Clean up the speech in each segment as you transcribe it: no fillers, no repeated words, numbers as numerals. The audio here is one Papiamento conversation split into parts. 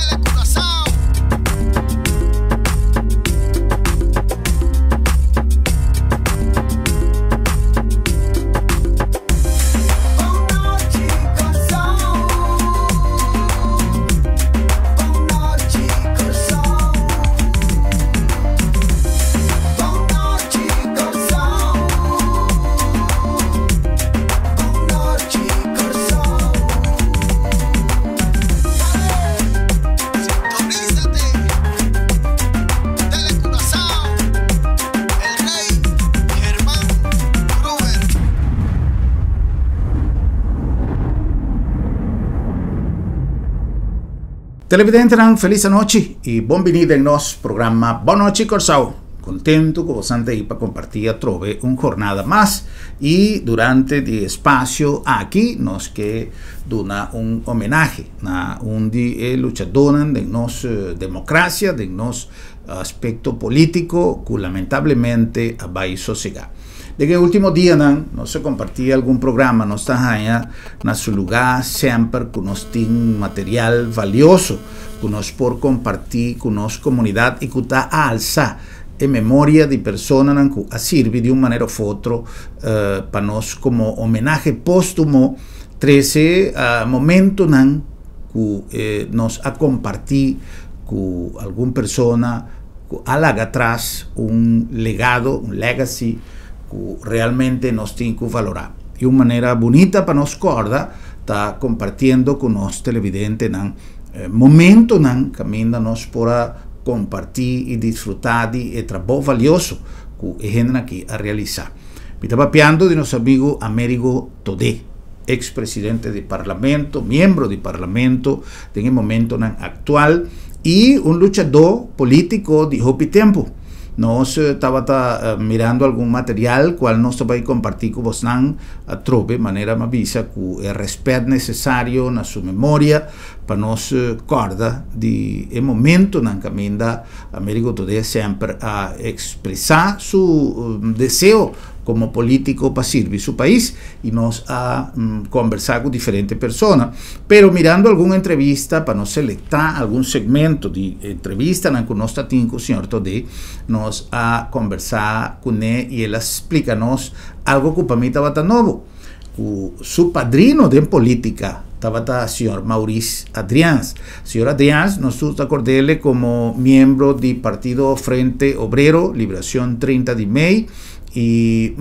Telecuraçao. Televidentenan felis anochi y bon bini den nos programa Bon Nochi Kòrsou. Kontentu ku bosan ta ei pa kompartí atrobe un jornada mas y durante di espasio aki nos ke duna un homenahe na un di e luchadónan den nos demokrasia, den nos aspekto polítiko ku lamentablemente a bai sosegá. Den e último dianan nos a kompartí algun programa, nos ta haña na su lugá semper ku nos tin material valioso ku nos por kompartí ku nos komunidat i ku ta alsa e memoria di personanan ku a sirbi di un manera òf otro pa nos komo homenahe póstumo trese momentonan ku nos a kompartí ku algun persona ku a laga atras un legado, un legacy ku realmente nos tin ku valorá. I un manera bunita pa nos kòrda ta kompartiendo ku nos televidentenan momentonan kaminda nos por a kompartí i disfrutá di e trabou valioso ku e hendenan aki a realisá. Mi ta papiando di nos amigu Amerigo Todé, ex presidente di Parlamento, miembro di Parlamento den e momentonan actual y un luchadó politico di hopi tempo. Nos tabata mirando algun material cual nos ta bay comparti cu bosnan atrobe, manera mi a bisa cu e respet necesario na su memoria pa nos corda di e momentonan caminda Amerigo Todé semper a expresa su deseo como politico pa sirbi su pais y nos a conversa cu diferente persona, pero mirando algun entrevista pa nos selecta algun segmento di entrevistanan cu nos ta tin cu señor Todé, nos a conversa cune y el a splica nos algo cu pa mi tabata nobo, cu su padrino den politica tabata señor Maurice Adriaans. Señor Adriaans nos tur ta acordele como miembro di partido Frente Obrero Liberacion 30 di Mei, y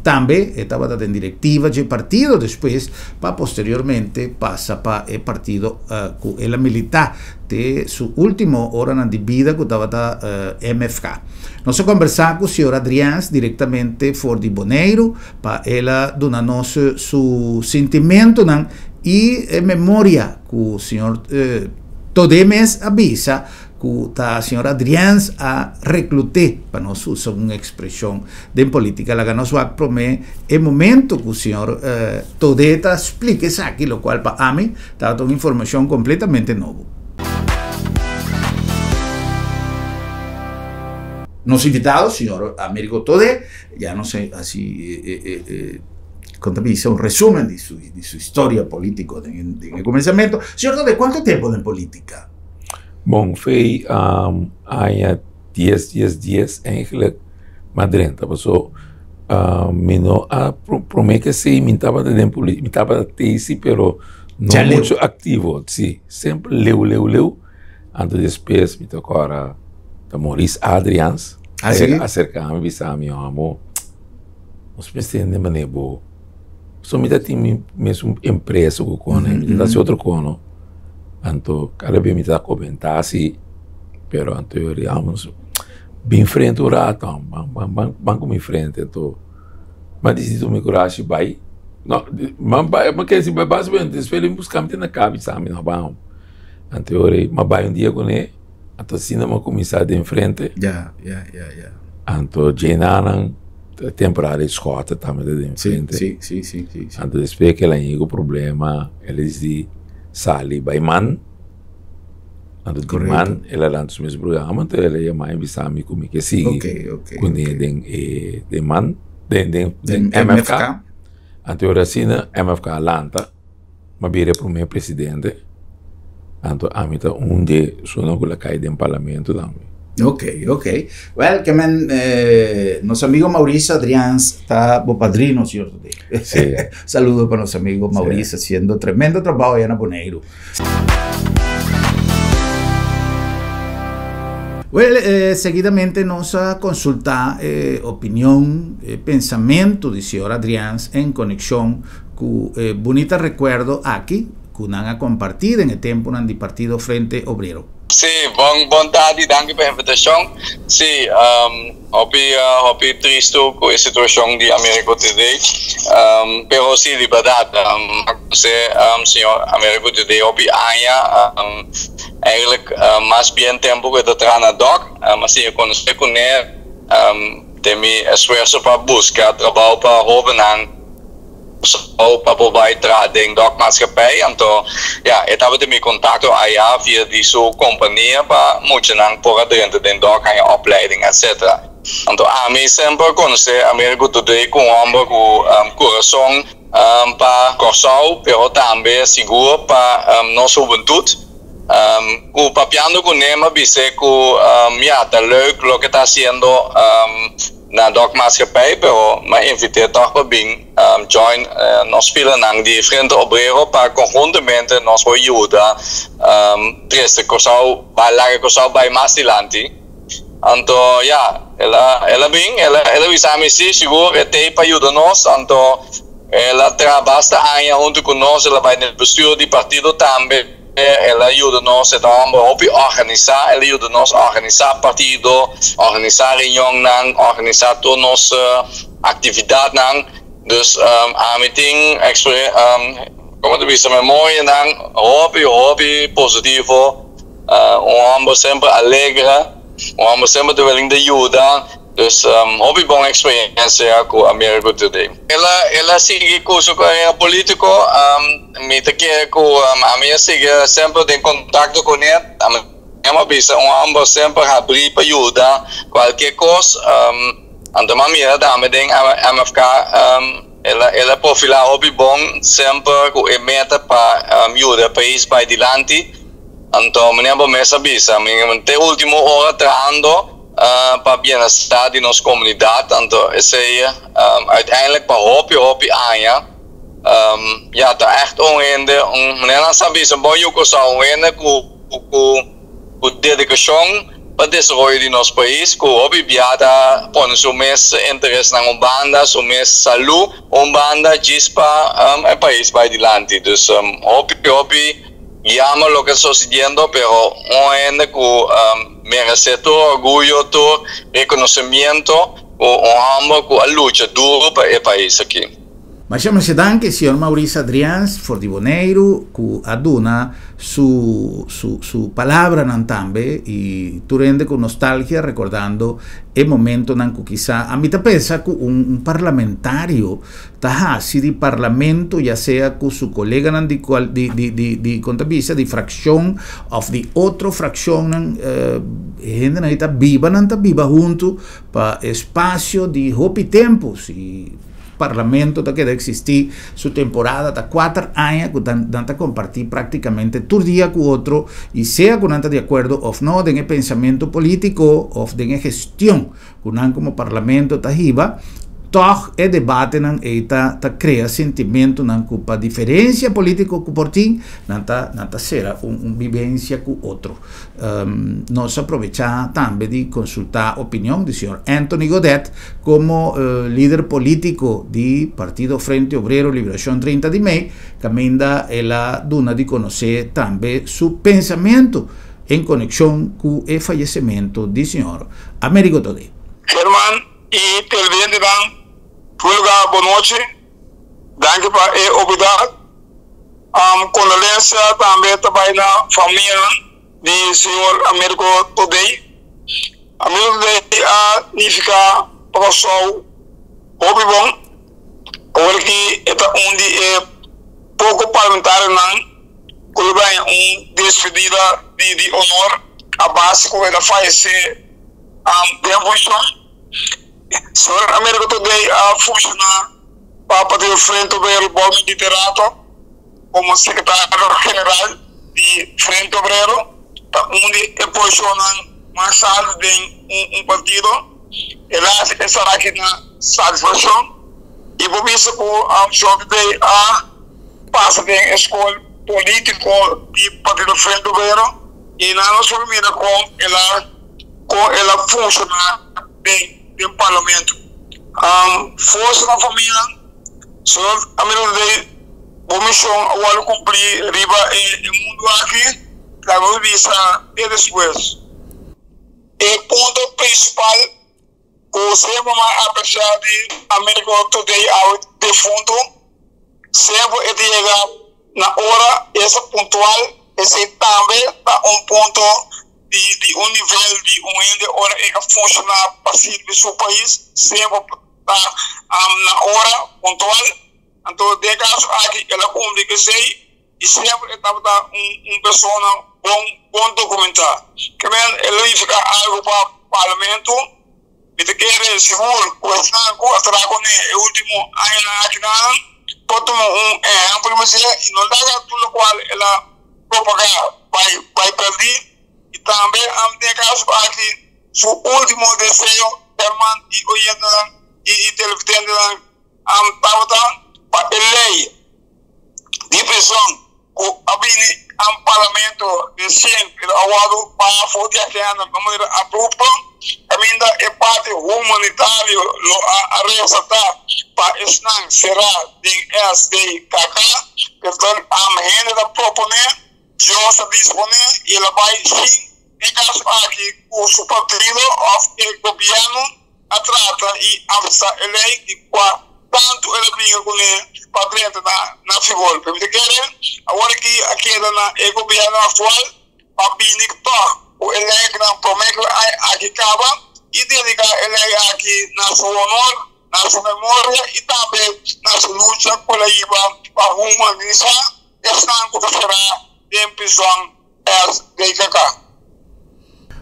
tambe e tabata den directiva dje partido despues pa posteriormente pasa pa e partido cu el a milita te su ultimo oranan di bida cu tabata MFK. Nos a conversa cu señor Adriaans directamente for di Boneiru pa el a duna nos su sintimentonan y e memoria cu señor Todé mes a bisa ku ta señor Adriaens a reklut'é, pa nos usa un ekspreshon den polítika, laga nos wak promé e momento ku señor Todé ta splika esaki, lokual pa ami tabata un informashon kompletamente nobo. Nos invitado, señor Amerigo Todé, ya nos a hasi e kon ta bisa un resumen di su di su historia polítiko den e kuminsamentu. Señor Todé, kuantu tempu den polítika? Bon, fei aña dies dies dies eigenlijk m'a drenta paso mi no a prome ke si mi tabata den mi tabata tesi pero no mucho activo si semper leu leu leu anto despues mi ta kora ta Maurice Adriaans a aserka mi bisa mi amo nos mester hende manera bo so mi ta tin mi mesun empresa ku kono mi ta hasi otro kono anto kada bes mi ta komentá si pero anto yo di amos bin frente un rato ban ban ban ban ku mi frente anto mi a disidi tuma mi kurashi bai no mi bai mi kere si bai basimente despues mi buska mi te na kabisa mi no ban anto ora mi a bai un dia kuné anto asina mi a kuminsá den frente anto djenanan temporada di Schotten tambe ta den frente anto despues kila yega problema el a disidi sali bai man anto di man el a lanta su mes programa anto el a yama mi bisa mi ku mi ke sigui kuné den e den man den den MFK anto ora asina MFK a lanta. Mi a bira e prome presidente. Anto ami ta un di esunnan ku la kai den parlamento tambe. Ok, ok. Well, ke men eh, nos amigo Maurice Adrians ta bo padrino, cierto? Sí. Saludo pa nos amigo Maurice, sí, haciendo tremendo trabajo allá na Boneiru. Well, eh, seguidamente nos a consulta eh, opinión, eh, pensamiento di señor Adrians en conexión ku eh, bonita recuerdo aki ku nan a compartir en e temponan di Partido Frente Obrero. Sí, bon bon tardi, danki pa e invitashon. Sí, hopi hopi tristu ku e situashon di Americo Today. Pero sí, di bèrdat, a konosé señor Americo Today hopi aña, eigenlijk mas bien tempu ku e ta traha na dòk, a siña konosé kuné den mi esfuerso pa buska trabou pa hóbennan. So pa por bai traha den dòk maatschappij. Anto ya, e tabatin mi kontakto aya via di su kompania pa muchanan por a drenta den dòk, haña opleiding etc. Anto ami semper konosé Amerigo Dudey ku un hòmber ku kurason pa Kòrsou pero tambe sigur pa nos hubentut. Ku papiando kuné mi a bis'é ku ya, ta leuk loke ta hasiendo. Na Dòk Maatschappij, pero m'a invit'é tòg pa bin join nos filanan di Frente Obrero pa konhuntamente nos por yuda trese Kòrsou bai laga Kòrsou bai mas dilanti. Anto ya, el a el a bin, el a el a bisa mi si, sigur e t'ei pa yuda nos, anto el a traha basta aña huntu ku nos, el a bai den bestuur di partido tambe. El a yuda nos, e ta un homber hopi organisá, el a yuda nos organisá partido, organisá reunionnan, organisá tur nos aktividatnan. Dus ami tin komo ta bisa memorianan hopi hopi positivo. Un homber semper alegre, un homber semper ta willing di yuda. Dus hopi bon experiencia cu Amerigo Today. El a el a sigui cu su carera politico, mi ta kere cu ami a sigui semper den contacto cu ne, ami a bisa un homber semper habri pa yuda cualkier cos, anto mi a mira tambe den MFK el a el a profila hopi bon semper cu e meta pa yuda e pais bay dilanti, anto manera bo mes a bisa mi te ultimo ora trahando. Pa bienestar di nos comunidad, anto esey uiteindelijk pa hopi hopi aña ya ta echt un hende, un manera nan sa bisa bon yu Curaçao, un hende cu cu dedicacion pa desaroyo di nos pais, cu hopi bia ta pone su mes interesnan un banda, su mes salud un banda djis pa e pais bay dilanti. Dus hopi hopi Yama loke ta sosediendo, pero un hende ku meresé tur orguyo, tur rekonosemiento, ku un hòmber ku a lucha duru pa e pais aki. Masha masha danki señor Maurice Adriaans for di Boneiru ku a duna su su su palabranan tambe y tur hende ku nostalgia recordando e momentonan ku kisa ami ta pensa ku un un parlamentario ta hasi di parlamento ya sea ku su koleganan di kual di di di di kon ta bisa di frakshon òf di otro frakshonnan e hendenan ei ta biba nan ta biba huntu pa espasio di hopi tempu si parlamento ta keda eksistí su temporada ta kuater aña ku nan nan ta kompartí praktikamente tur dia ku otro i sea ku nan ta di akuerdo òf no den e pensamentu polítiko òf den e gestion ku nan komo parlamento ta hiba, tòg e debatenan ei ta ta krea sentimentunan ku pa diferensia polítiko ku por tin, nan ta nan ta sera un un bibensia ku otro. Nos a probechá tambe di konsultá opinion di señor Anthony Godett komo lider polítiko di Partido Frente Obrero Liberashon 30 di Mei, kaminda el a duna di konosé tambe su pensamentu en konekshon ku e fayesementu di señor Amerigo Todé. Herman y televidentenan Pulga bonochi, danki pa e oportunidad. Condolencia tambe ta bay na famia di señor Amerigo Todé. Amerigo Todé a nifica pa Kòrsou hopi bon, awor ki e ta un di e poko parlamentarionan ku lo haña un despedida di di honor a base ku el a fayesé den funshon. Señor Americo Todey a funshoná pa Partido Frente Obrero Bou Mediterrato komo sekretario general di. di Frente Obrero, ta un di e posishonnan mas altu den un partido. El a hasi esaki na satisfakshon i por bisa ku Señor Todé a pasa den e skol polítiko di Partido Frente Obrero i nan a solo mira kon el a kon el a funshoná den den parlamento. Forsa na famianan, Señor Amiro Todé bo mishon a wòrdu kumplí riba e mundu aki, laga nos bisa te despues. E punto prinsipal ku semper mi a apresiá di Americo Today awe defuntu, semper e ta yega na ora, esta puntual, esei tambe ta un punto di di un nivel di un hende ora e ka funshoná pa sirbi su pais, semper ta na ora, puntual. Anto den e kaso aki el a kumpli ku esei. I semper e tabata un persona bon bon dokumentá. Ke men e lo nifiká algu pa Parlamento. Mi ta kere sigur ku esnan ku a traha kuné e último añanan akinan por tuma un ehèmpel di esei i no laga tur lokual el a propagá bai bai pèrdí. I tambe den e kaso aki su último deseo, herman i oyentenan i televidentenan, tabata pa e lei di prison ku a bini an parlamento resien pero a wòrdu baha for di agenda na manera abrupto kaminda e parti humanitario lo a resaltá pa esnan será den SDKK pero ta hende ta proponé Dios a disponé i el a bai sin e kaso aki ku su partido òf e gobièrnu a trata i apsa e lei di kua tantu el a bringa kuné pa drenta na figor. Pero mi ta kere awor aki a keda na e gobièrnu aktual pa bini tòg ku e leinan promé ku e aña aki kaba i dediká e lei aki na su honor, na su memoria i tambe na su lucha ku el a hiba pa humanisá esnan ku ta será den prizòn SDKK.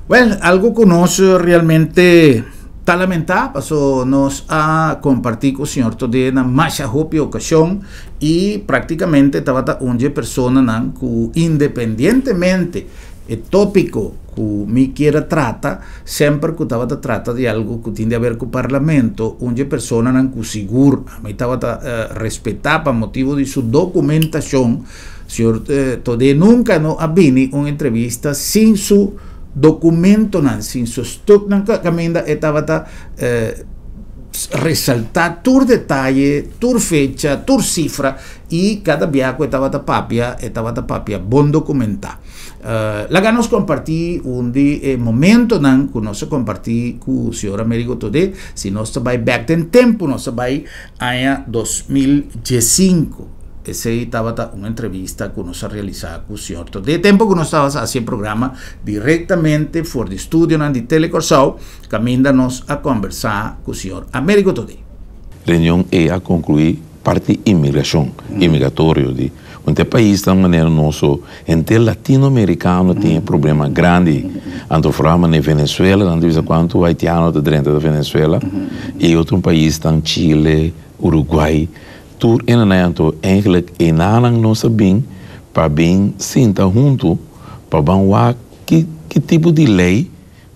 Well, algo ku nos realmente ta lamentá, paso nos a kompartí ku señor Todé na masha hopi okashon i práktikamente tabata un dje personanan ku independientemente e tópiko ku mi kier a trata, semper ku tabata trata di algo ku tin di haber ku parlamento, un dje personanan ku sigur mi tabata respetá pa motibu di su dokumentashon. Señor Todé nunca no a bini un entrevista sin su documentonan, sin su stuknan caminda e tabata resalta tur detaye, tur fecha, tur cifra y cada bia cu e tabata papia, e tabata papia bon documenta. Laga nos comparti un di e momentonan cu nos a comparti cu señor Amerigo Todé, si nos ta bay bek den tempo, nos ta bay aña 2015. Esei tabata un entrevista ku nos a realisá ku señor Todé. Tempu ku nos tabata hasi e programa direktamente for di studionan di Tele Kòrsou, kaminda nos a kòmbersá ku señor Amerigo Todé. Reunion ei a konkluí parti inmigrashon, inmigratorio di un te paisnan manera noso henter latinoamerikano tin e problema grandi. Anto foral manera Venezuela, nan ta bisa kuantu haitiano ta drenta ta Venezuela i otro paisnan Chile, Uruguay. Tur enanan anto eigenlijk enanan nos a bin pa bin sinta huntu pa ban wak ki ki tipo di ley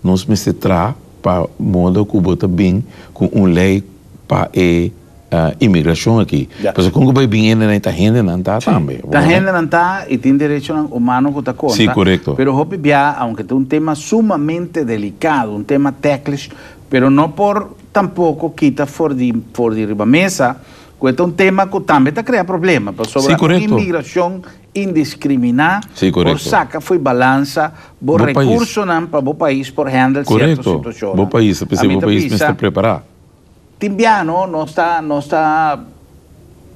nos mester traha pa modo ku bo ta bin ku un ley pa e imigrashon aki. Pasobra kon ku bai bin enanan ta hendenan ta tambe. Ta hendenan ta i tin derechonan humano ku ta konta. Si, korekto. Pero hopi bia aunke ta un tema sumamente delikado, un tema teklish, pero no por Tampoco kita for di for di riba mesa cu e ta un tema cu tambe ta crea problema pasobra Sí, un inmigracion indiscrimina Sí, por correcto. saca fo'i balansa bo Bo pais. recursonan pa bo pais por handle cierto Correcto. situacionnan. Bo pais, a pesey Ami bo ta pais bisa mester prepara. Tin bia no, nos ta nos ta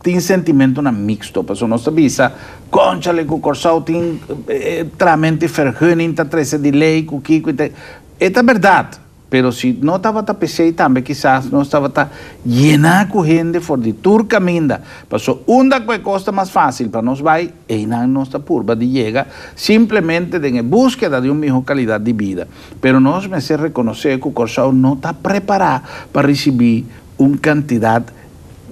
tin sentimentonan mixto pasobra nos ta bisa conchale cu Corsou tin tramente vergunning ta trece di ley cu kico y te e ta berdad. Pero si no tabata p'esei tambe kisas nos tabata yená ku hende for di tur kaminda. Paso unda ku e kos ta mas fásil pa nos bai, einan nos ta purba di yega, simplemente den e búskeda di un mihó kalidat di bida. Pero nos mester rekonosé ku Kòrsou no ta prepará pa risibí un kantidat.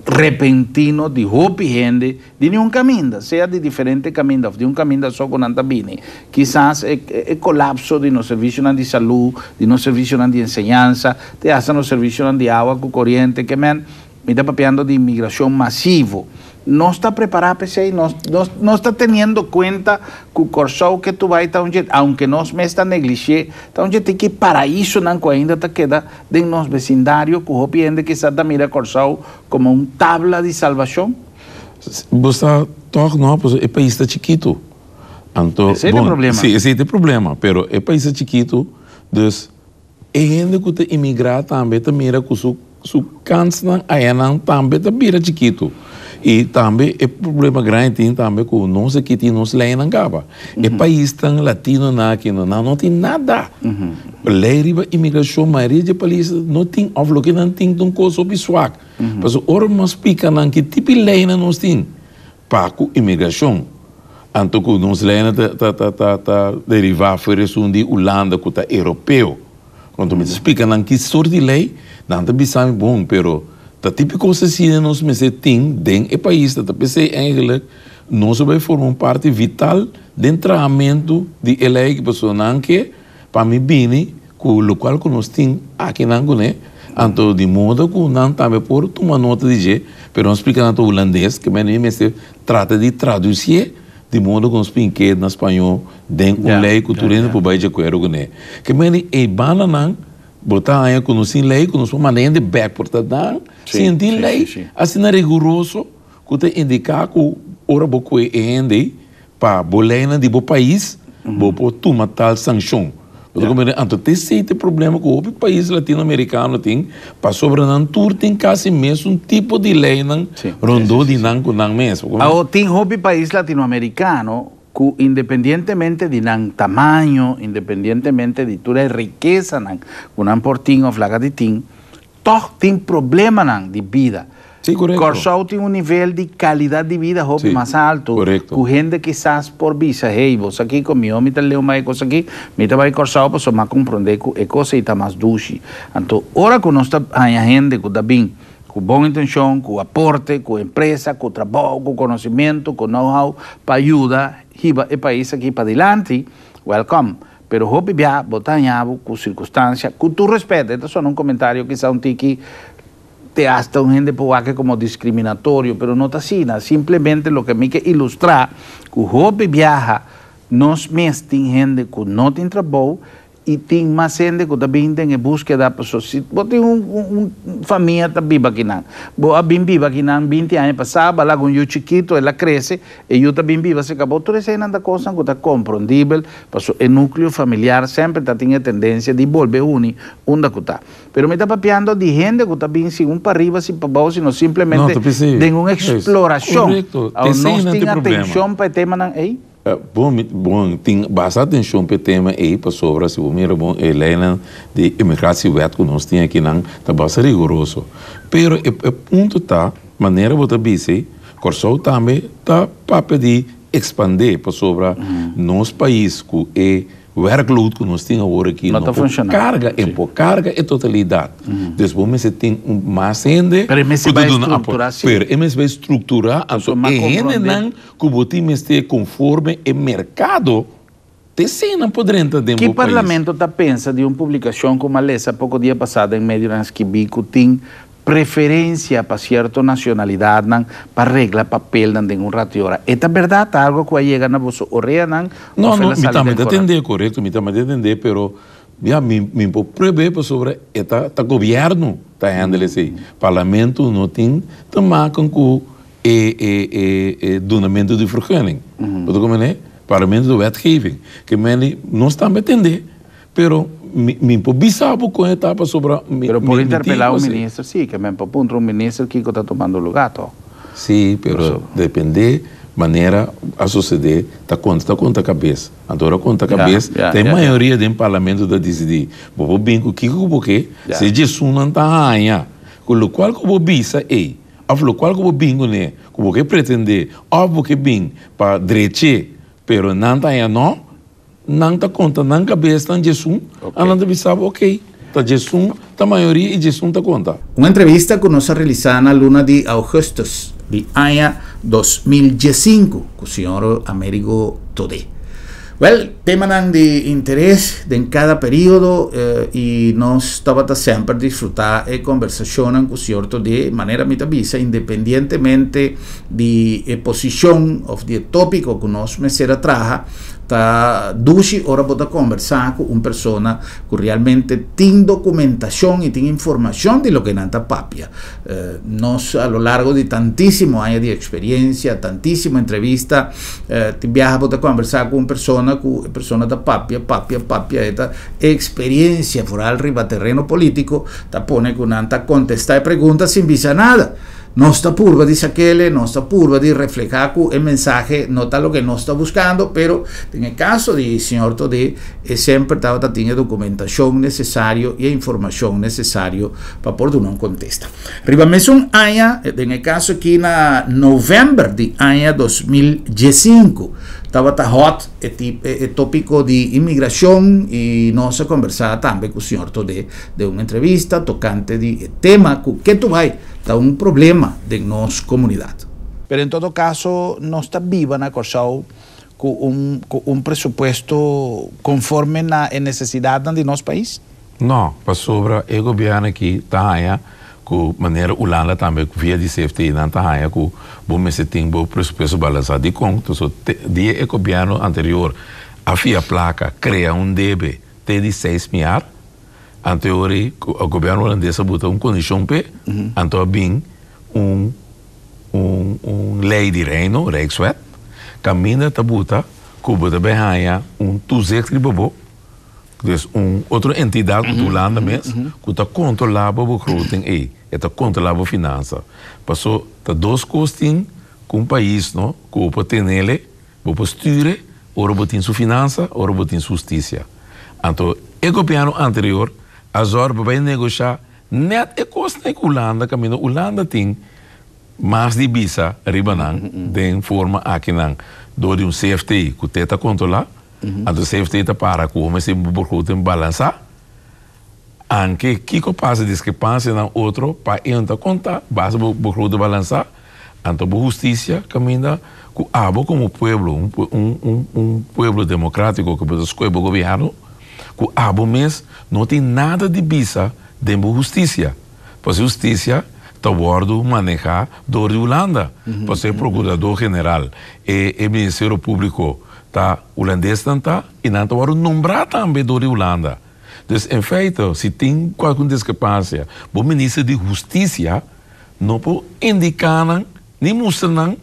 Repentino di hopi hende di niun kaminda, sea di diferente kaminda òf di un kaminda so ku nan ta bini. Kisas e e kolapso di nos servisionan di salú, di nos servisionan di enseñansa, te hasta nos servisionan di awa ku koriente, ke men mi ta papiando di migrashon masivo. Nos ta prepará pa esei? Nos nos nos ta teniendo kuenta ku Kòrsou ke tu bai ta un dje, aunke nos mes ta neglish'é, ta un dje tin ki paraisonan ku ainda ta keda den nos besindario ku hopi hende kisas ta mira Kòrsou komo un tabla di salbashon? Bo sa tòg no, pasobra e pais ta chikitu. Anto, Esei ta e bon, problema. si, esei ta e problema, pero e pais ta chikitu, dus e hende ku ta imigrá tambe ta mira ku su su kansnan ayanan tambe ta bira chikitu. I tambe e problema grandi tin tambe ku nos aki tin nos leinan kaba. E paisnan latinonan aki no, nan no tin nada. Lei riba imigrashon mayoria di e pais no tin òf loke nan tin ta un kos hopi swak. Pasobra ora nos splika nan ki tipo di leinan nos tin pa ku imigrashon, anto ku nos leinan ta ta ta ta derivá for esun di Hulanda ku ta europeo. Anto mi ta splika nan ki sort di lei, nan ta bisa mi bon, pero ta tipo kos asina nos mester tin den e pais, ta p'esei eigenlijk nos a bai forma un parti vital den trahamentu di e lei aki, pasobra nan ke pa mi bini ku lokual ku nos tin akinan kuné, anto di modo ku nan tambe por tuma nota di dje, pero nos splika nan ta hulandes, ke mi mester trata di tradusié. Di modo ku nos pink'é na spañó den un lei ku tur hende por bai di akuerdo kuné. Ke manera e bandanan bo ta haña ku nos tin lei ku nos por manda hende bèk por ta dan sin tin lei asina riguroso ku ta indiká ku ora bo kue e hende ei pa bo leinan di bo pais bo por tuma tal sankshon. Bo ta komprende? Anto ta esei ta e problema ku hopi pais latinoamerikano tin, pasobra nan tur tin kasi mesun tipo di leinan rondó di nan ku nan mes. Awo tin hopi pais latinoamerikano ku independientemente di nan tamaño, independientemente di tur e rikesanan ku nan por tin òf laga di tin, Tòg tin problemanan di bida. Sí, korekto. Kòrsou tin un nivel di kalidat di bida hopi mas altu ku hende kisas por bisa, hey, bo sa kiko, mihó mi ta leu mas e kos aki, mi ta bai Kòrsou pasobra mi a komprondé ku e kos ei ta mas dushi. Anto, ora ku nos ta haña hende ku ta bin ku bon intenshon, ku aporte, ku empresa, ku trabou, ku konosimentu, ku know-how pa yuda hiba e pais aki padilanti, wèlkòm. Pero hopi bia bo ta haña bo ku sirkunstansia, ku tur respet, e ta sona un komentario kisa un tiki te hasta un hende por wak komo diskriminatorio, pero no ta asina, simplemente loke mi ke ilustrá ku hopi biaha nos mes tin hende ku no tin trabou i tin mas hende ku ta bin den e búskeda pasobra si bo tin un un famia ta biba akinan, bo a bin biba akinan binti aña pasá, bo a laga un yu chikitu, el a krese, E yu ta bin biba serka bo. Tur eseinan ta kosnan ku ta komprondibel, pasobra e núkleo familiar semper ta tin e tendensia di bolbe uni unda ku ta. Pero mi ta papiando di hende ku ta bin sin un pariba sin pabou, sino simplemente den un eksplorashon. Awor nos tin atenshon pa e temanan ei? Bon, bon, tin basta atenshon pa e tema ei, pasobra si bo mira bon e leinan di immigratiewet ku nos tin akinan ta basta riguroso. Pero e punto ta, manera bo ta bisa ei, Kòrsou tambe ta papia di ekspandé pasobra nos pais ku e werkload ku nos tin awor aki no por karga e por karga e totalidat. Dus bo mester tin un mas hende ku ta duna apoyo. Pero e mester bai strukturá anto e hendenan ku bo tin mester konforme e merkado te eseinan por drenta den Ki bo pais. parlamento ta pensa di un publikashon ku m'a lesa poko dia pasá den medionan skibí ku tin preferensia pa sierto nacionalidadnan pa regla papelnan den un rato di ora? E ta bèrdat? Ta algo ku a yega na boso oreanan No, òf no, el a mi sali tambe den ta korant? tendé, korekto, mi tambe ta tendé, pero ya mi mi por prueb'é pasobra e ta ta gobièrnu ta handle esei. Parlamento no tin te maken ku e e e e dunamentu di vergunning. Bo ta komprendé? Parlamento ta wetgeving. Ke meni nos tambe tende, pero mi mi por bisa bo kon e ta pasobra mi Pero por mi mi tin interpelá un ku hasi. minister sí, ke men por puntra un minister kiko ta tumando lugá to. Sí, pero depende manera a sosede ta konta ta konta kabes. Anto ora konta kabes ta e mayoria den parlamento ta disidí. Bo por bin ku kiko ku bo ke, si e djesunnan ta haña ku lokual ku bo bisa ei. Of lokual ku bo bin kuné, ku bo ke pretendé, òf bo ke bin pa drech'é, pero nan ta haña nò, nan ta konta nan kabesnan djesun, a nan ta bisa bo, okey, Ta djesun ta mayoria i djesun ta konta. Un entrevista ku nos a realisá na luna di ougùstùs di aña 2015 ku señor Amerigo Todé. Wèl, temanan di interes den kada periodo i nos tabata semper disfrutá e kombersashonnan ku señor Todé, manera mi ta bisa independientemente di e posishon òf di e tópiko ku nos mester a traha, Ta dushi ora bo ta kombersá ku un persona ku realmente tin dokumentashon i tin informashon di loke nan ta papia. Nos a lo largo di tantísimo aña di eksperiensia, tantísimo entrevista, tin biaha bo ta kombersá ku un persona ku e persona ta papia, papia, papia, e ta eksperiensia foral riba tereno polítiko ta pone ku nan ta kontestá e pregunta sin bisa nada. Nos ta purba di sakele, nos ta purba di reflehá ku e mensahe no ta loke nos ta buskando, pero den e kaso di señor Todé e semper tabata tin e dokumentashon nesesario i e informashon nesesario pa por duna un kontesta. Riba mesun aña, den e kaso aki na novèmber di aña 2015, tabata hòt e e tópiko di inmigrashon i nos a kombersá tambe ku señor Todé den un entrevista tokante di e tema ku ke tu bai ta un problema den nos komunidat. Pero en todo kaso nos ta biba na Kòrsou ku un ku un presupuesto konforme na e nesesidatnan di nos pais? No, pasobra e gobièrnu aki ta haña ku manera Hulanda tambe via di CFT nan ta haña ku bo mester tin bo presupuesto balansá. Dikon? Pasobra te dia e gobièrnu anterior a fia plaka krea un debe te di seis miar, Anto e ora ei ku e gobièrnu hulandes a buta un kondishon p'e, anto a bin un un un lei di reino, Rijkswet, kaminda ta buta ku bo ta bai haña un toezicht riba bo, dus un otro entidat ku ta Hulanda mes, ku ta kontrolá bo begroting ei, e ta kontrolá bo finansa. Paso ta dos kos tin ku un pais no, ku bo por tenele, Bo por sture ora bo tin su finansa, ora bo tin su hustisia. Anto e gobièrnu anterior a zòrg pa bai negoshá nèt e kosnan ku Hulanda kaminda Hulanda tin mas di bisa riba nan den forma akinan dor di un CFT ku te ta kontrolá. Anto CFT ta para ku bo mester bo begroting balansá. Anke kiko pasa diskrepansianan otro pa e no ta konta, basta bo begroting balansá. Anto bo hustisia kaminda ku abo komo pueblo, un un un pueblo demokratiko ku bo ta skohe bo gobièrnu, ku abo mes no tin nada di bisa den bo hustisia. Pasobra e hustisia ta wòrdu manehá dor di Hulanda. Pasobra e prokurador general, e e ministerio públiko ta hulandesnan ta i nan ta wòrdu nombrá tambe dor di Hulanda. Dus en feite si tin kualkun diskrepansia, bo minister di hustisia No por indiká nan, ni mustra nan,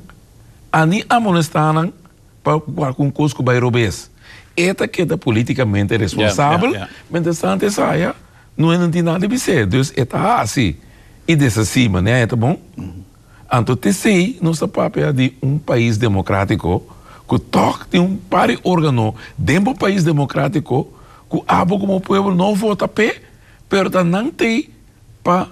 a ni amonestá nan pa kualkun kos ku bai robes. E ta keda politikamente responsabel, mientrastante esaya no e no tin nada di bis'é. Dus e ta hasi i deshasí manera e ta bon. Anto t'esei nos ta papia di un pais demokratiko ku tòg tin un par di órgano den bo pais demokratiko ku abo komo pueblo no vota p'e, pero ta nan t'ei pa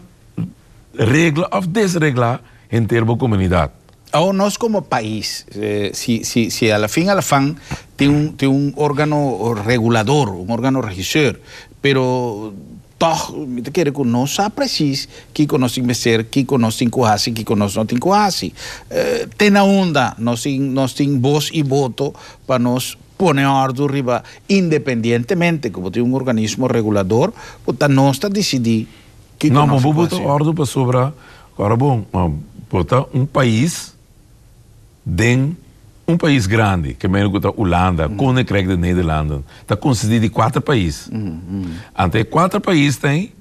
regla of desregla henter bo comunidad. Awor nos como pais, si si si a la fin a la fan tin un tin un organo regulador, un organo regisseur, pero tog mi ta kere cu no sa precies kico nos tin mester, kico nos tin cu haci, kico nos no tin cu haci. Te na unda nos tin nos tin bos y voto pa nos pone ordu riba independientemente cu bo tin un organismo regulador cu ta nos ta dicidi Kiko No, nos bo por bo ta hasi? ordu pasobra, ora bon, bo ta un pais den un pais grandi, ke meno ku ta Hulanda, Koninkrijk de Nederlanden, ta konsistí di kuater pais. Anto e kuater pais ta ei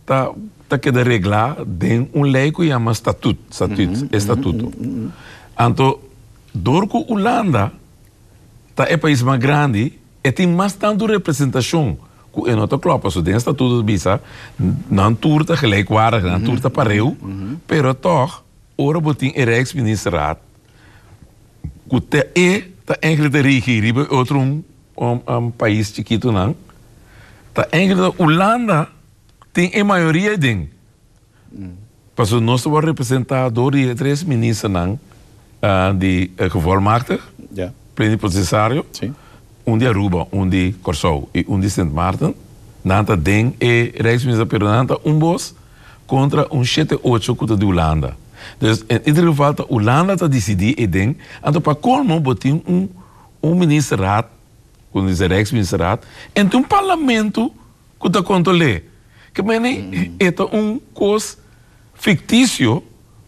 ta ta keda reglá den un lei ku yama statuut, statuut, estatuto. Anto dor ku Hulanda ta e pais mas grandi, e tin mas tantu representashon ku e no ta klòp pasobra den statuto ta bisa nan tur ta gelijkwaardig, nan tur ta pareu, pero tòg ora bo tin e Rijksministerraad ku ta e ta eigenlijk ta rigi riba e otro un pais chikitunan, ta eigenlijk ta Hulanda tin e mayoria aden. Pasobra nos ta wòrdu representá dor di e tres ministernan di Gevolmachtig, Plenipotensiario, un di Aruba, un di Kòrsou i un di Sint Maarten. Nan ta den e Rijksminister pero nan ta un bos kontra un shete ocho ku ta di Hulanda. Dus en ieder geval ta Hulanda ta disidí eden. Anto pa kolmo bo tin un un ministerraad, ku nos bisa Rijksministerraad, en tin un parlamento ku ta kontrol'é. Ke mene e ta un kos fiktisio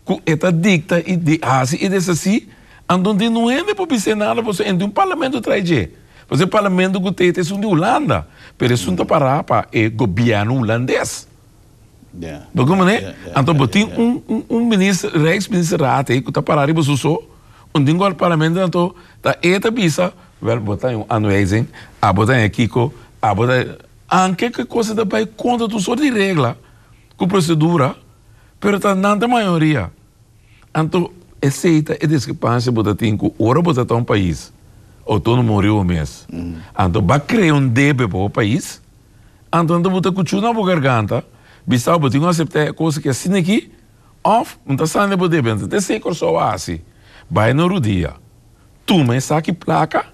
ku e ta dikta i di hasi i deshasí, anto di no hende por bis'é nada pasobra en tin un parlamento tras dje. Pasobra e parlamento ku ta esun di Hulanda, pero esun ta pará pa e gobièrnu hulandes. Bo komprendé? Anto bo tin un un minister, Rijksministerraad ei ku ta pará riba su so, un tin ku al parlamento anto ta e ta bisa, wèl bo ta un aanwijzing, abo ta kiko, abo ta, anke ku e kos ta bai kontra tur sort di regla ku prosedura. Pero ta nan ta mayoria. Anto esey ta e diskrepansia bo ta tin ku ora bo ta ta un pais outónomo riba mes, anto ba krea un debe pa bo pais, anto nan ta buta kuchu na bo garganta, bisa bo tin ku aseptá e kos aki asina aki òf bo ta sali na bo debe. Anto ta esey Kòrsou a hasi, bai na rudia, tuma esaki plaka,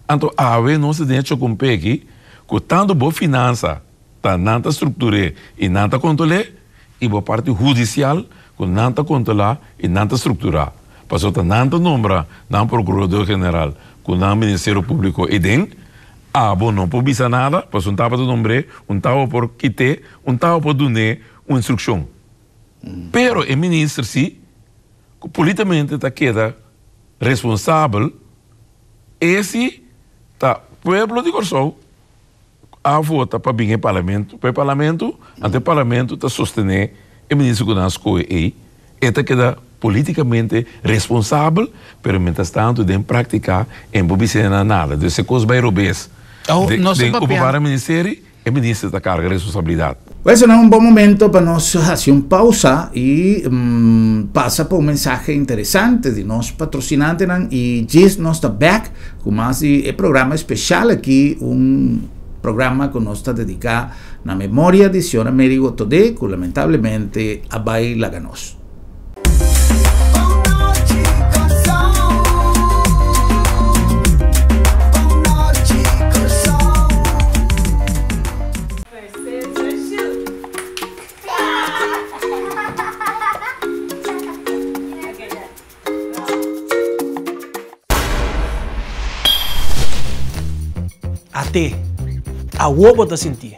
anto awe nos ta den e chokompeki ku tantu bo finansa Ta nan ta struktur'é i nan ta kontrol'é, i bo parti hudisial ku nan ta kontrolá i nan ta strukturá. Pasobra ta nan ta nombra nan prokurador general ku nan ministerio públiko ei den. Abo no por bisa nada, pasobra un tabata nombr'é, un taba por kit'é, un taba por dun'é un instrukshon. Pero e minister si, ku politamente ta keda responsabel, e si ta pueblo di Kòrsou. A vota pa bin e parlamento, pa e parlamento, anto e parlamento ta sostené e minister ku nan a skohe ei, e ta keda politikamente responsabel, pero mientras tanto den práktika e no por bisa nan nada. Dus e kos bai robes. Den openbare ministerie e minister ta karga responsabilidat. Pues esnan un bon momento pa nos haci un pausa y pasa pa un mensahe interesante di nos patrocinantenan y djis nos ta back cu mas di e programa especial aki, un programa cu nos ta dedica na memoria di Señor Amerigo Todé cu lamentablemente a bay laga nos. At'é, awor bo ta sintié.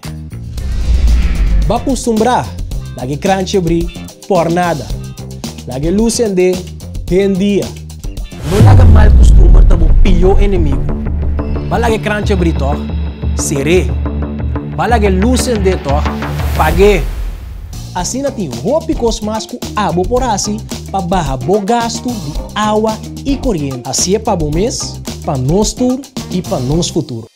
Bo a kustumbrá laga e kranchi abrí por nada. Laga e lus sendé den dia. No laga mal kustumber ta bo pió enemigu. Bo a laga e kranchi abrí tòg? Ser'é. Bo a laga e lus sendé tòg? Pag'é. Asina tin hopi kos mas ku abo por hasi pa baha bo gastu di awa i koriente. Hasié pa bo mes, pa nos tur i pa nos futuro.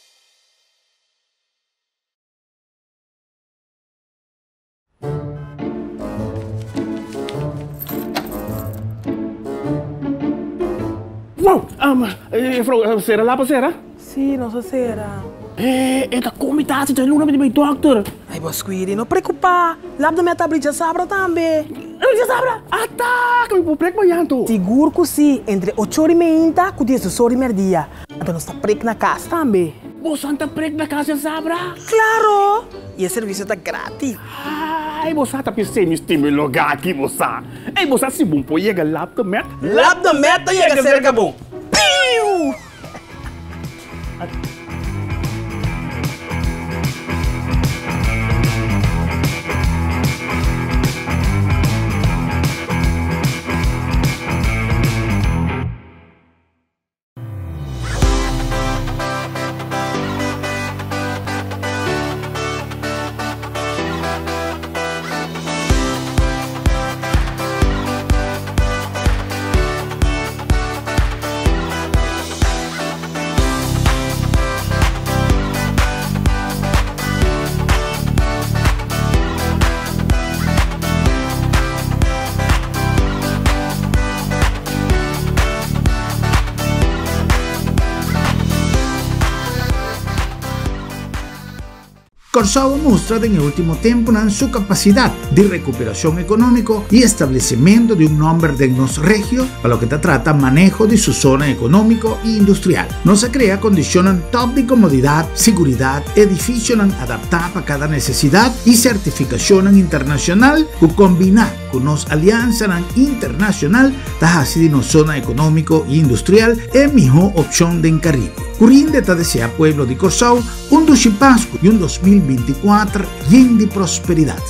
Wow! Juffrouw, sera lapa sera? Sí, nos a sera. Eh, e ta komi ta hasi dje luna mi di bai dokter. Ai, bo Squiri, no preokupá. Lap de mi a ta abri djasabra tambe. Abri djasabra? Ata! Ke mi por prek mañan anto? Sigur ku sí, entre ocho ora i meinta ku diesdos ora i merdia. Anto nos ta prek na kas tambe. Boso ta prek na kas djasabra? Klaro! I e servisio ta gratis. Ai, bo sa ta p'esei mi stima e lugá aki, bo sa. Ei, bo sa si bon por yega Lap de Met? Lap de Met ta yega serka bo. Piu! Kòrsou a mustra den e último tempunan su kapasidat di rekuperashon ekonómiko i establesimentu di un nòmber den nos regio pa loke ta trata maneho di su zona ekonómiko i industrial. Nos a krea kondishonnan tòp di komodidat, siguridat, edifisionan adaptá pa kada nesesidat i sertifikashonnan internashonal ku kombiná ku nos aliansanan internashonal ta hasi di nos zona ekonómiko i industrial e mihó opshon den Karibe. Curinde ta deseá pueblo di Kòrsou Un dushi Pasku i un 2024 yen di prosperidat.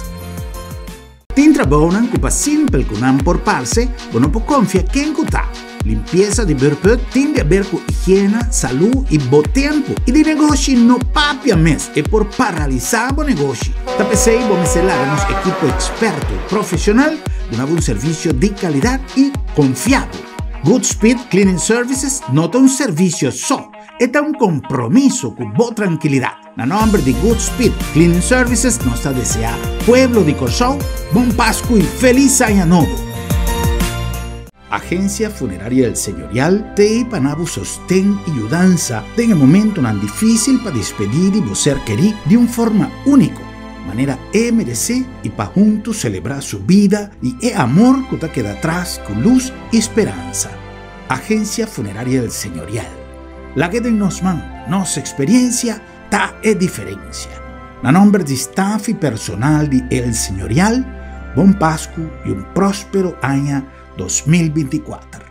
Tin trabounan ku pa simpel ku nan por parse, bo no por konfia ken ku ta. Limpiesa di beurput tin di aber ku higiena, salú i bo tempu. I di negoshi no papia mes, e por paralisá bo negoshi. Ta p'esei bo mester laga nos ekipo eksperto i profeshonal duna bo un servisio di kalidat i konfiabel. Goodspeed Cleaning Services no ta un servisio so. E ta un kompromiso ku bo trankilidat. Na nòmber di Goodspeed Cleaning Services nos ta deseá pueblo di Kòrsou bon Pasku i felis Aña Nobo! Agencia Funeraria El Señorial t'ei pa na bo sosten i yudansa den e momentonan difísil pa despedí di bo ser kerí di un forma úniko, manera e meresé i pa huntu selebrá su bida i e amor ku ta keda atras ku lus i speransa. Agencia Funeraria El Señorial. Lag'e den nos man, nos experiencia ta e diferencia. Na nomber di staff y personal di El Señorial, bon Pascu y un prospero aña 2024.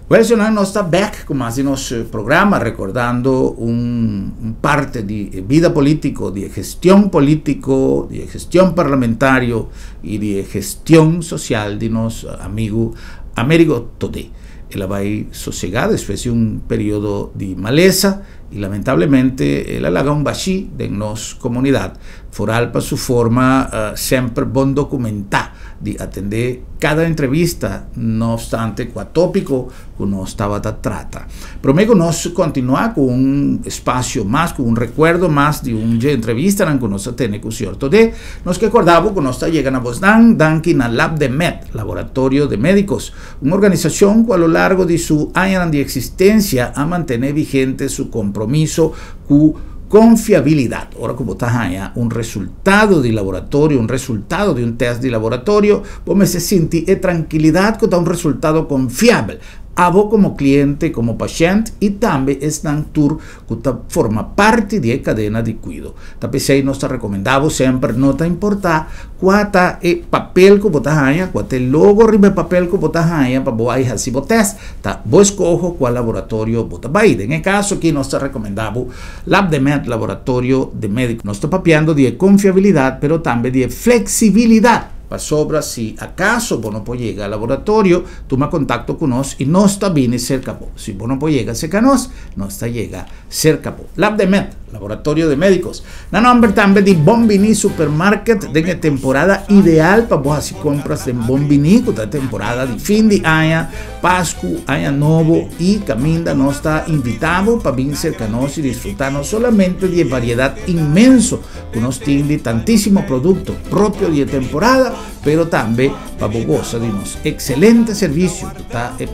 Well, señor, nos ta back ku mas di nos programa recordando un, un parte di vida político, di gestión político, di gestión parlamentario y di gestión social di nos amigo Amerigo Todé. El a bai sosegá despues di un periodo di malesa y lamentablemente el a laga un bashí den nos comunidad, foral pa su forma uh, semper bon documentá di atendé kada entrevista, no opstante kua tópiko ku nos tabata trata. Promé ku nos kontinuá ku un espasio mas, ku un rekuerdo mas di un dje entrevistanan ku nos a tene ku señor Todé, nos ke kòrda bo ku nos ta yega na bosnan danki na Labdemed, Laboratorio de Médicos, un organisashon ku a lo largo di su añanan di eksistensia a mantené vigente su kompromiso ku konfiabilidat. Ora ku bo ta haña un resultado di laboratorio, un resultado di un tèst di laboratorio, bo mester sinti e trankilidat ku ta un resultado konfiabel. Abo komo kliente, komo pashènt i tambe esnan tur ku ta forma parti di e kadena di kuido. Ta p'esei nos ta rekomendá bo semper, no ta importá kua ta e papel ku bo ta haña, kua ta e logo riba e papel ku bo ta haña pa bo bai hasi bo tèst, Ta bo eskoho kua laboratorio bo ta bai. Den e kaso aki nos ta rekomendá bo Labdemed Laboratorio de Médiko. Nos ta papiando di e konfiabilidat pero tambe di e fleksibilidat. Pasobra si akaso bo no por yega laboratorio, tuma kontakto ku nos i nos ta bini serka bo. Si bo no por yega serka nos, nos ta yega serka bo. Labdemed, Laboratorio de Médicos. Na nomber tambe di Bon Biní Supermarket den e temporada ideal pa bo hasi compras den Bon Biní ku ta temporada di fin di aña, Pasku, Aña Nobo i kaminda nos ta invitá bo pa bin serka nos i disfrutá no solamente di e variedat inmenso ku nos tin di tantísimo produkto propio di e temporada, pero tambe pa bo gosa di nos ekselente servisio ku ta e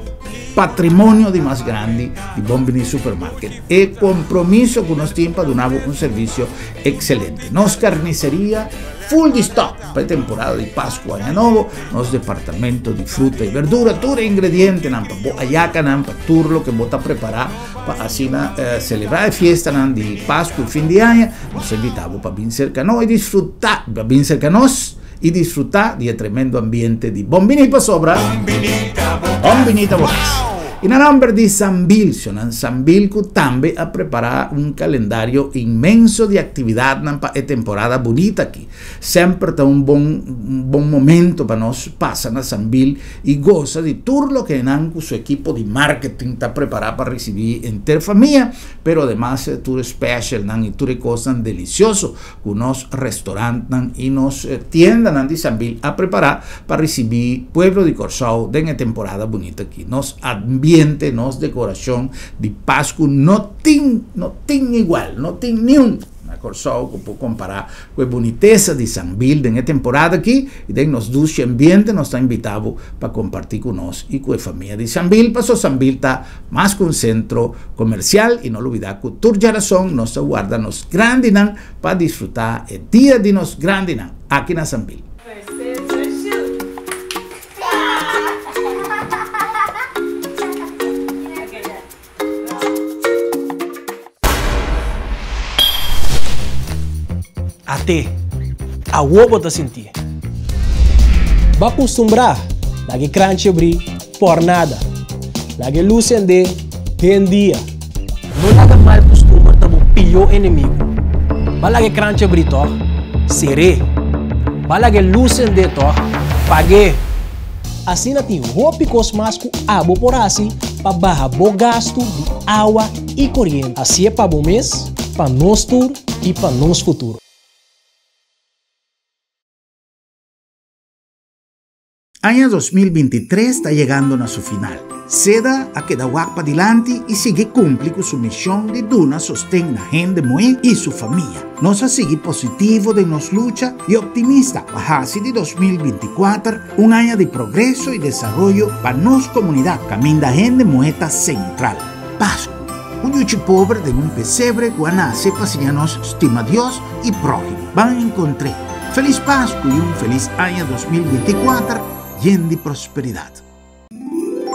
patrimonio di mas grandi di Bon Biní Supermarket. E kompromiso ku nos tin pa duna bo un servisio ekselente. Nos karniseria full di stòk pa e temporada di Pasku Aña Nobo, nos departamento di fruta i berdura, tur e ingredientenan pa bo ayakanan, pa tur loke bo ta prepará pa asina selebrá e fiestanan di Pasku i fin di aña. Nos ta invitá bo pa bin serka nos i disfrutá, pa bin serka nos i disfrutá di e tremendo ambiente di Bon Biní pasobra Bon Biní ta bo kas. I na nomber di Sambil, Shonan Sambil ku tambe a prepará un kalendario inmenso di aktividatnan pa e temporada bunita aki. Semper ta un bon un bon momento pa nos pasa na Sambil i gosa di tur loke nan ku su ekipo di marketing ta prepará pa risibí henter famia, pero ademas tur e specialnan i tur e kosnan delisioso ku nos restorantnan i nos tiendanan di Sambil a prepará pa risibí pueblo di Kòrsou den e temporada bunita aki. Nos ambiente, nos dekorashon di Pasku no tin, no tin igual, no tin niun na Kòrsou. Kòrsou ku por kompará ku e bunitesa di Sambil den e temporada aki i den nos dushi ambiente nos ta invitá bo pa kompartí ku nos i ku e famia di Sambil paso Sambil ta mas ku un sentro komersial i no lubidá ku tur djarason nos ta warda nos grandinan pa disfrutá e dia di nos grandinan aki na Sambil. At'é, awor bo ta sintié. Bo a kustumbrá laga e kranchi abrí por nada. Laga e lus sendé den dia. No laga mal kustumber ta bo pió enemigu. Bo a laga e kranchi abrí tòg? Ser'é. Bo a laga e lus sendé tòg? Pag'é. Asina tin hopi kos mas ku abo por hasi pa baha bo gastu di awa i koriente. Hasié pa bo mes, pa nos tur i pa nos futuro. Aña 2023 ta yegando na su final. Seda a keda wak padilanti i sigui kumpli ku su mishon di duna sosten na hende muhé i su famia. Nos a sigui positivo den nos lucha i optimista pa hasi di 2024 un aña di progreso i desaroyo pa nos komunidat kaminda hende muhé ta sentral. Pasku, un yuchi pober den un pesebre ku a nase pa siña nos stima Dios i próhimo. Ban enkontr'é. Felis Pasku i un felis aña 2024 yen di prosperidat.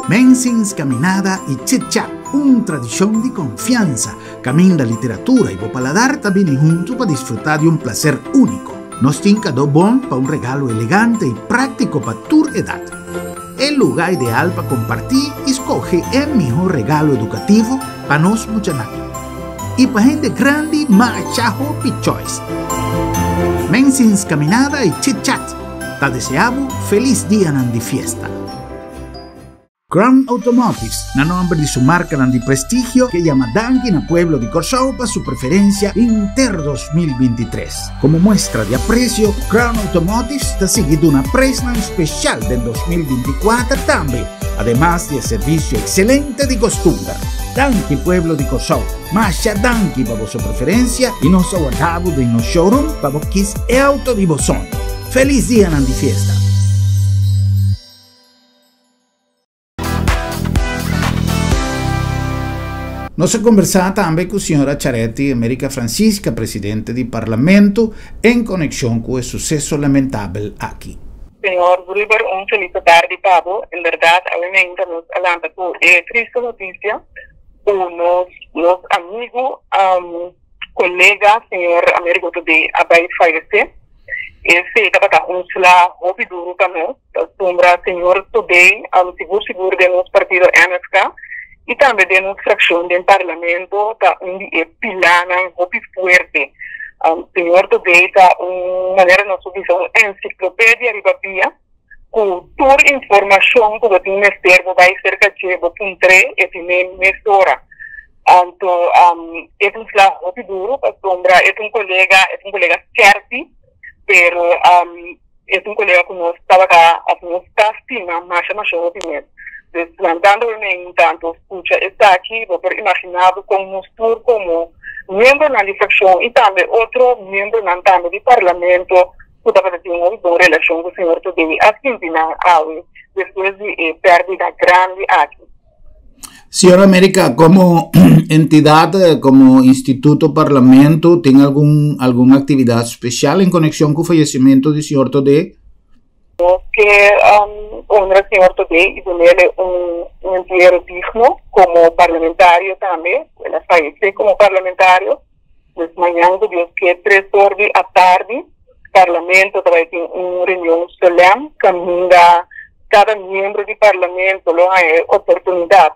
Mensing's Caminada y Chit Chat, un tradicion di confiansa, caminda literatura y bo paladar ta bini hunto pa disfruta di un placer unico. Nos tin cado bon pa un regalo elegante y practico pa tur edad. E luga ideal pa comparti y scoge e miho regalo educativo pa nos muchanan. Y pa hende grandi masha hopi choice. Mensing's Caminada y Chit Chat ta desea bo feliz dianan di fiesta. Crown Automotives, na nomber di su marcanan di prestigio, ke yama danki na pueblo di Corsou pa su preferencia inter 2023. Como muestra di aprecio, Crown Automotives ta sigui duna presnan special den 2024 tambe, ademas di e servicio excelente di costumber. Danki pueblo di Corsou, masha danki pa boso preferencia y nos ta warda bo den nos showroom pa bo kies e auto di bo soño. Feliz dianan di fiesta! Nos a kombersá tambe ku señora Charetti America Francisca, presidente di Parlamento, en konekshon ku e suseso lamentabel aki. Señor Gruber, un felis tardi pa bo. En berdad, awe meinta nos a lanta ku e triste notisia ku nos nos amigu, kolega señor Amerigo Todé a bai fayesé. Esei tabata un sla hopi duru pa nos, pasobra señor Todé sigur sigur den nos partido MFK i tambe den nos frakshon den parlamento ta un di e pilanan hopi fuerte. Señor Todé ta un manera nos por bisa un ensiklopedia riba pia ku tur informashon ku bo tin mester bo bai serka dje bo puntr'é e tin mesora. Anto e ta un sla hopi duru pasobra e ta un kolega, e ta un kolega skèrpi, pero e ta un kolega ku nos tabata òf nos ta stima masha masha hopi mes. Dus lantando e meinta anto skucha esaki bo por imaginá bo kon nos tur komo miembronan di frakshon i tambe otro miembronan tambe di parlamento ku tabata tin un hopi bon relashon ku señor Todey a sinti nan awe despues di e pèrdida grandi aki. Señor América, como entidad, eh, como instituto parlamento, ¿tiene algún, alguna actividad especial en conexión con fallecimiento de señor Todé? Nos ke um, honra señor Todé y dunele un, un entierro digno como parlamentario tambe. El a fallece como parlamentario. Pues mañana, ku Dios ke, 3 or di atardi, parlamento ta bai tin un reunion solem kaminda kada miembro di parlamento lo haña e oportunidat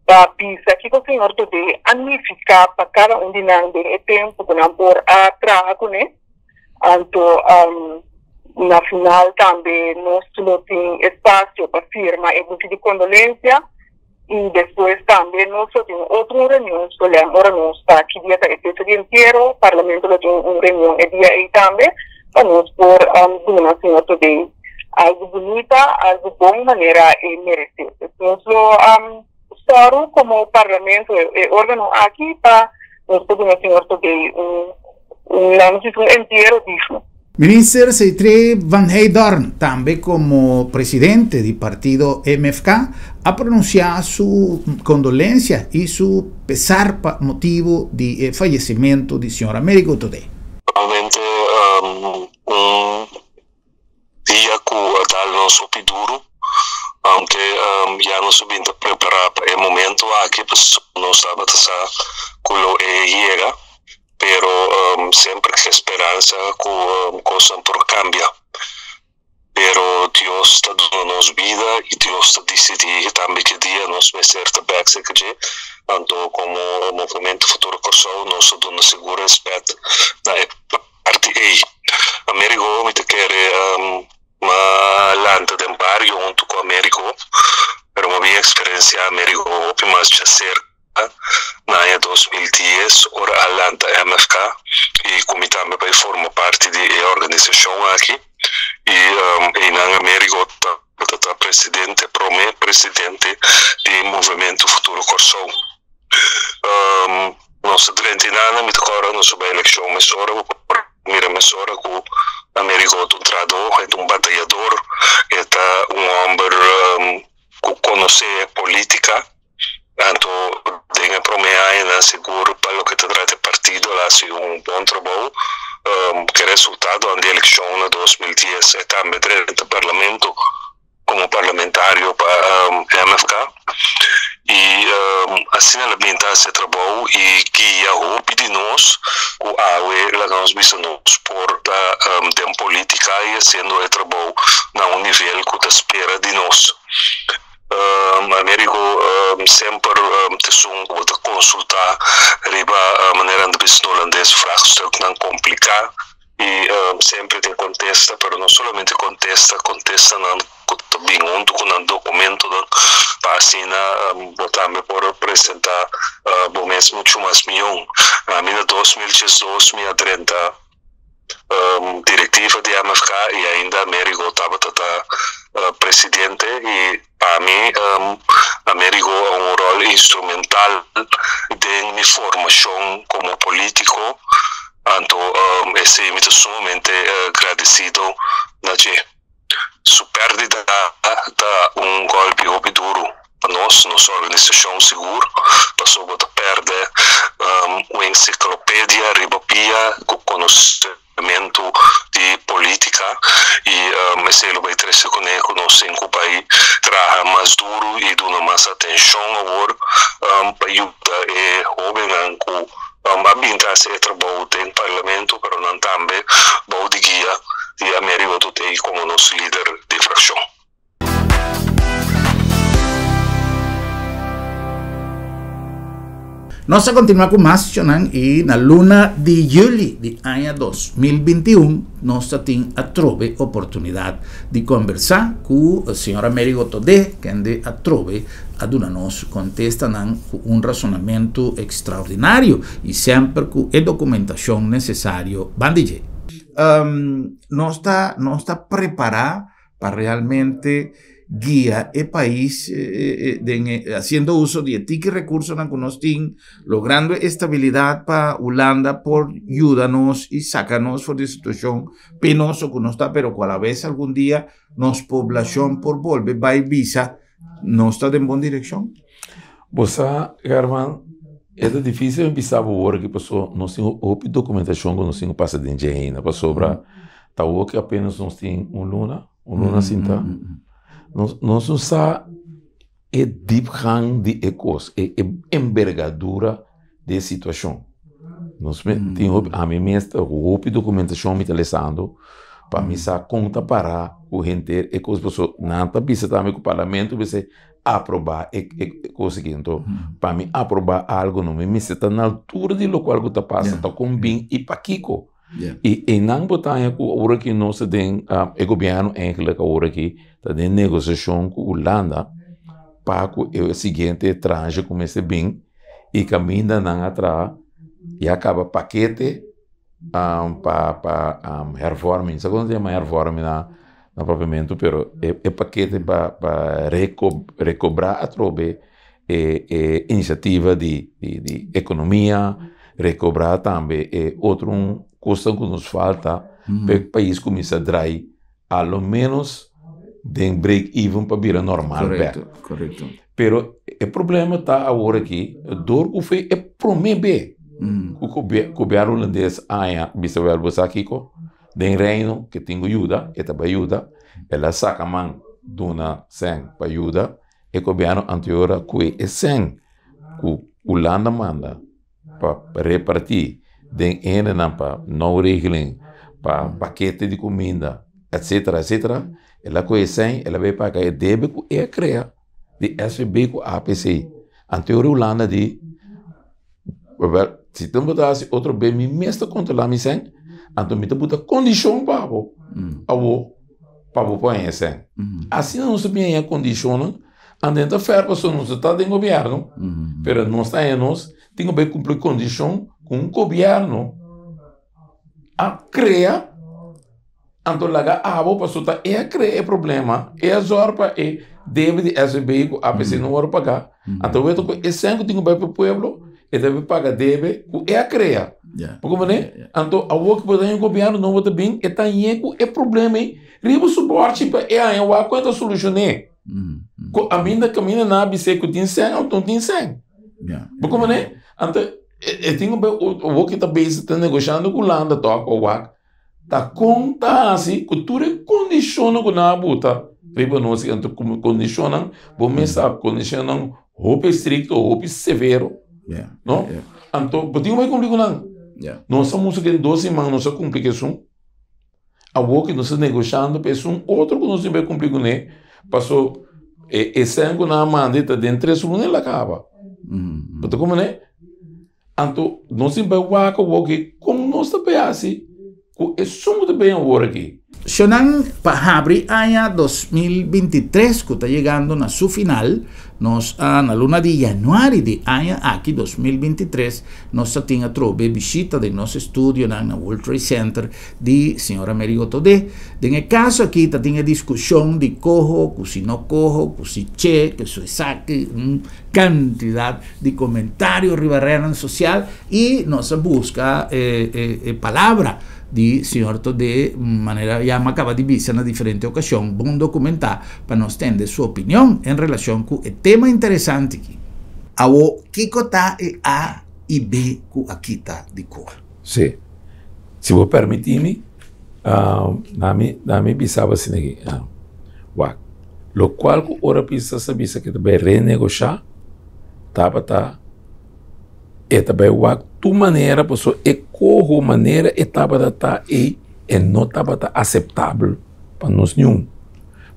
pa bisa kiko señor Todé a nifiká pa kada un di nan den e tempu ku nan por a traha kuné. Anto na final tambe nos lo tin espasio pa firma e buki di kondolensia i despues tambe nos lo tin otro reunion solèm ora nos ta ki dia ta e fecha di entiero. Parlamento lo tin un reunion e dia ei tambe pa nos por duna señor Todé algu bunita, algu bon manera e meresé. Pues nos lo sòru komo parlamento e órgano aki pa nos por duna señor Todé un. Un nan nos un entiero digno. Minister Seitre van Heydoorn, tambe komo presidente di partido MFK, a pronunsiá su kondolensia i su pesar pa motibu di e fayesimentu di señor Americo Todé. Realmente un dia ku a dal nos hopi duru, aunke ya nos a bin ta prepará pa e momento aki, pasobra nos tabata sa ku lo e yega. Pero semper ke speransa ku kosnan por kambia. Pero Dios ta duna nos bida i Dios ta disidí tambe ke dia nos mester ta bèk serka dje. Anto komo Movemento Futuro Kòrsou nos ta duna sigur rèspèt na e parti ei. Amerigo mi ta kere m'a lanta den bario huntu ku Amerigo, pero m'a bin eksperensiá Amerigo hopi mas djaserka. Na aña 2010 ora a lanta MFK i ku mi tambe bai forma parti di e organisashon aki i einan Amerigo tabata ta presidente, prome presidente di Movementu Futuro Kòrsou. Nos ta drenta einan, mi ta kòrda nos a bai elekshon mesora, bo por mira mesora ku Amerigo ta un trahadó, e ta un batayador, e ta un hòmber ku konosé polítika. Anto den e prome añanan sigur pa loke ta trata e partido a hasi un bon trabou. Ke resultadonan di elekshon na 2010 e tambe drenta parlamento komo parlamentario pa MFK i asina el a bin ta hasi e trabou i guia hopi di nos ku awe laga nos bisa nos por ta den politika i hasiendo e trabou na un nivel ku ta spera di nos. Amerigo semper ta esun ku bo ta konsultá riba manera nan ta bisa na holandes vraagstuknan kompliká i semper tin kontesta pero no solamente kontesta, kontestanan ku ta bin huntu ku nan dokumentonan pa asina bo tambe por presentá bo mes muchu mas mihó. Ami na 2012 mi a drenta Directiva di MFK y ainda Amerigo tabata ta presidente y pa mi Amerigo a un rol instrumental den mi formacion como politico, anto esey mi ta sumamente gradecido na dje. Su perdida ta un golpi hopi duro pa nos, nos organisacion sigur, pasobra bo ta perde un enciclopedia riba pia cu conocemento di politica y esey lo bay trece cune cu nos tin cu bay traha mas duro y duna mas atencion awor pa yuda e hobennan cu a bin ta haci e trabou den parlamento pero nan tambe bou di guia di Amerigo Duterte como nos lider di fraccion. Nos a continua cu mas cionan y na luna di juli di aña 2021 nos ta tin atrobe oportunidad di conversa cu señor Amerigo Todé kende atrobe a duna nos contestanan cu un razonamento extraordinario y semper cu e documentacion necesario banda dje. Nos ta nos ta prepara pa realmente guia e pais den haciendo uso di e tiki recursonan cu nos tin, logrando e estabilidad pa Hulanda por yuda nos y saca nos for di e situacion penoso cu nos ta, pero cu a la vez algun dia nos poblacion por bolbe bay bisa nos ta den bon direccion. Bo sa, Herman, e ta dificil mi bisa bo awor aki pasobra nos tin hopi documentacion cu nos tin cu pasa den dje ainda, pasobra ta awor ki apenas nos tin un luna, un luna sinta, nos nos no sa e diepgang di e cos, e enbergadura di e situacion. Nos tin hopi, ami mes ta hopi documentacion mi ta lesando pa mi sa con ta para cu henter e cos, pasobra nan ta bisa tambe cu parlamento mester aproba e cos aki, anto pa mi aproba algo no mi mester ta na altura di locual cu ta pasa, ta con bin y pakico. Y eynan bo ta haña cu ora ki nos ta den e gobierno eigenlijk awor aki ta den negociacion cu Hulanda pa cu e siguiente tranche cu mester bin y caminda nan a traha ya caba pakete pa pa hervorming, sa con ta yama hervorming na na papiamento pero e pakete pa pa recobra atrobe e e iniciativa di di economia, recobra tambe e otro. kosnan ku nos falta pa e pais kuminsá drai a lo ménos den break even pa bira normal bèk. Korekto, korekto. Pero e problema ta awor aki dor ku foi e promé be ku gobièrnu hulandes haña bisa wèl bo sa kiko den reino ke tin ku yuda e ta bai yuda el a saka man duna sèn pa yuda e gobièrnu anterior a kue e sèn ku Hulanda manda pa repartí den hendenan pa nou regeling, pa pakete di kuminda, etsetera, etsetera, el a kohe sèn, el a bai paga e debe ku e a krea di SVB ku APC. Anto Hulanda di, wèl, si ta bo ta hasi otro be mi mes ta kontrolá mi sèn, anto mi ta buta kondishon pa bo, awor pa bo por haña e sèn. Asina nos ta bin haña kondishonnan. Anto ta fer pasobra nos no ta den gobierno, pero nos ta haña nos tin ku bai kumpli kondishon ku un gobierno a krea, anto laga abo pasobra ta e a krea e problema, e a zòrg pa e debe di SVB ku APC no wòrdu pagá, anto wet ku e sèn ku tin ku bai pa e pueblo e ta bai paga debe ku e a krea. Bo komprende? Anto awor ku bo ta haña un gobierno nobo ta bin e ta hañ'é ku e problema ei riba su bòrchi pa e haña wak ku e ta solushoné. Ku aminda kaminda nan a bis'é ku tin sèn òf no tin sèn. Bo komprendé? Anto e tin ku awor ki ta bezig ta negoshando ku Hulanda tòg pa wak ta kon ta hasi ku tur e kondishonnan ku nan a buta riba nos anto kondishonnan bo mes sa kondishonnan hopi estrikto hopi severo no anto bo tin ku bai kumpli ku nan nos a mustra ku den dos siman nos a kumpli ku esun. Awor ki nos ta negoshando pa esun otro ku nos tin bai kumpli kuné, paso e e sèn ku nan a manda ta den tres luna el a kaba. Bo ta komprendé? Anto nos tin bai wak awor ki kon nos ta bai hasi ku esun ku ta bin awor aki. Shonnan pa habri aña 2023 ku ta yegando na su final, nos a na luna di yanuari di aña aki 2023 nos ta tin atrobe bishita den nos estudionan na World Trade Center di señor Amerigo Todé. Den e kaso aki ta tin e diskushon di koho ku si no koho, ku si che, ku su esaki, un kantidat di komentario riba rednan sosial i nos a buska e e palabra di señor Todé manera ya mi a kaba di bisa na diferente okashon bon dokumentá pa nos tende su opinion en relashon ku e tema interesante aki. Awo kiko ta e A i B ku a kita di koho? Sí. Si bo permití mi, na mi, na mi bisa bo asina aki, wak, lokual ku ora Pisas a bisa ku e ta bai renegoshá, tabata e ta bai wak tur manera pasobra e koho manera e tabata ta ei, e no tabata aseptabel pa nos niun.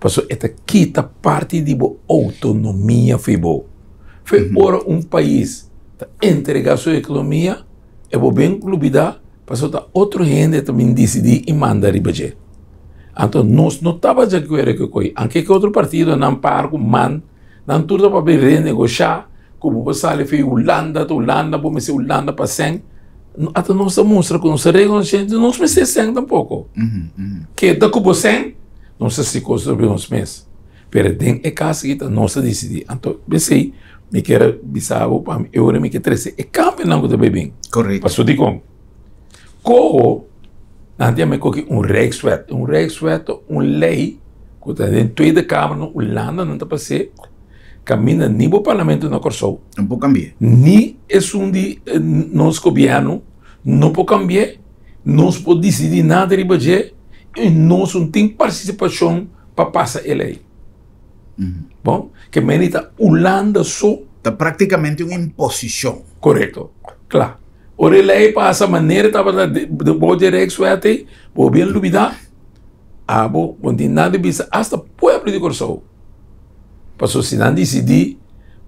Pasobra e ta kita parti di bo outonomia fo'i bo. Fo'i ora un pais ta entregá su ekonomia, E bo ben lubidá pasobra ta otro hende ta bin disidí i manda riba dje. Anto nos no tabata di akuerdo ku e koi. Anke ku otro partidonan par ku man, nan tur ta papia renegoshá ku bo por sali for Hulanda ta Hulanda, bo mester Hulanda pa sèn. Ata nos ta mustra ku nos ta rekonosé nos mester sèn tampoko. Keda ku bo sèn, nos ta hasi kos riba nos mes. Pero den e kas aki ta nos ta disidí. Anto p'esei mi kier a bisa bo pa mi e ora mi ke trese e kambionan ku ta bai bin. Korekto. Pasobra dikon? Koho nan ta yama e koki un rijkswet. Un rijkswet ta un lei ku ta den Tweede Kamer na Hulanda nan ta pas'é kaminda ni bo parlamento na Kòrsou. No por kambi'é. Ni esun di nos gobièrnu no por kambi'é. Nos por disidí nada riba dje i nos no tin partisipashon. pa pasa e lei. Bon, ke meni ta Hulanda so. Ta praktikamente un imposishon. Korekto, kla. Ora e lei pasa manera tabata bou di e Rijkswet ei, bo bien lubida, abo bo no tin nada di bisa asta pueblo di Kòrsou. Pasobra si nan disidí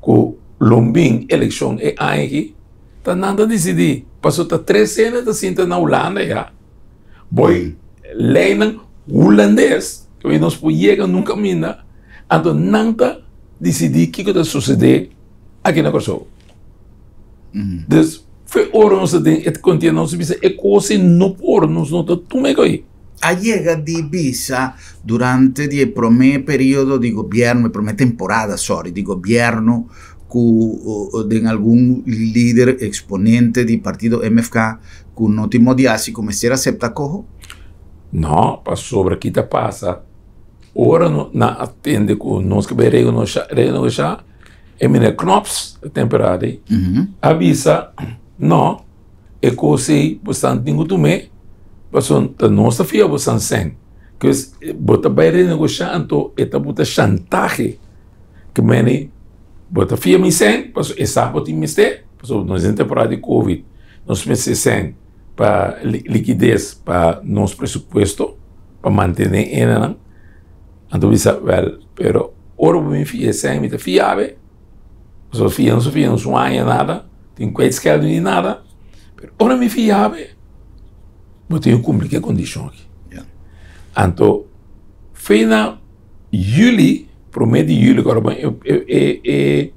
ku lo bin elekshon e aña aki, ta nan ta disidí. Pasobra ta tres hende ta sinta na Hulanda ya. Boy leinan hulandes ku nos por yega nunka minda, anto nan ta disidí kiko ta susedé aki na Kòrsou. Dus fe ora nos ta den e kontienda nos ta bisa e kos ei no por, nos no ta tuma e kos ei. A yega di bisa durante di e promé periodo di gobièrnu, e promé temporada, sòri, di gobièrnu. Ku den algun lider eksponente di partido MFK ku no tin modi hasi ku mester asepta koho? No, pasobra ki ta pasa ora no nan a tende ku nos ke bai renegosha e meneer Knops e temporada ei a bisa no e kos ei bosan tin ku tum'é pasobra ta nos ta fia bosan sèn pues bo ta bai renegosha anto e ta buta shantahe. Ke meni bo ta fia mi sèn pasobra e sa bo tin mester pasobra nos den temporada di covid nos mester sèn pa likides pa nos presupuesto pa mantene enanan anto mi bisa wèl pero ora bo bin fia e sèn mi ta fia awe pasobra fia no fia no haña nada tin kwijtschelden ni nada pero ora mi fia awe bo tin ku kumpli ku e kondishon aki anto fina. Juli, prome di juli ku ora e e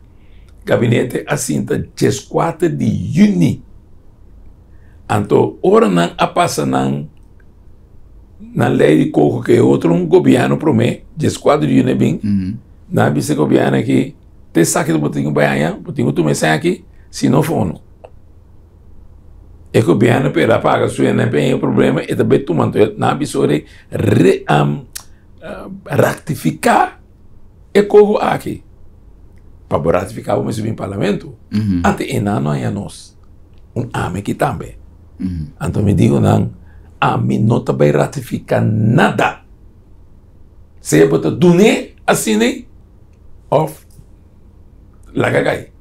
gabinete a sinta dieskuater di juni. Anto ora nan a pasa nan nan lei di koko ku e otro un gobièrnu prome dieskuater di juni a bin, nan a bisa e gobièrnu aki te esaki bo tin ku bai haña, bo tin ku tuma esaki si no fono. E gobièrnu pera paga su hende nan e problema e ta bai tuma anto nan a bisa ora re Ratifiká e koho aki. Pa bo ratifiká bo mester bin parlamento. Anto e nan no haña nos. Un ami aki tambe. Anto mi digo nan, ami no ta bai ratifiká nada. Sea bo ta dun'é asina òf laga kai.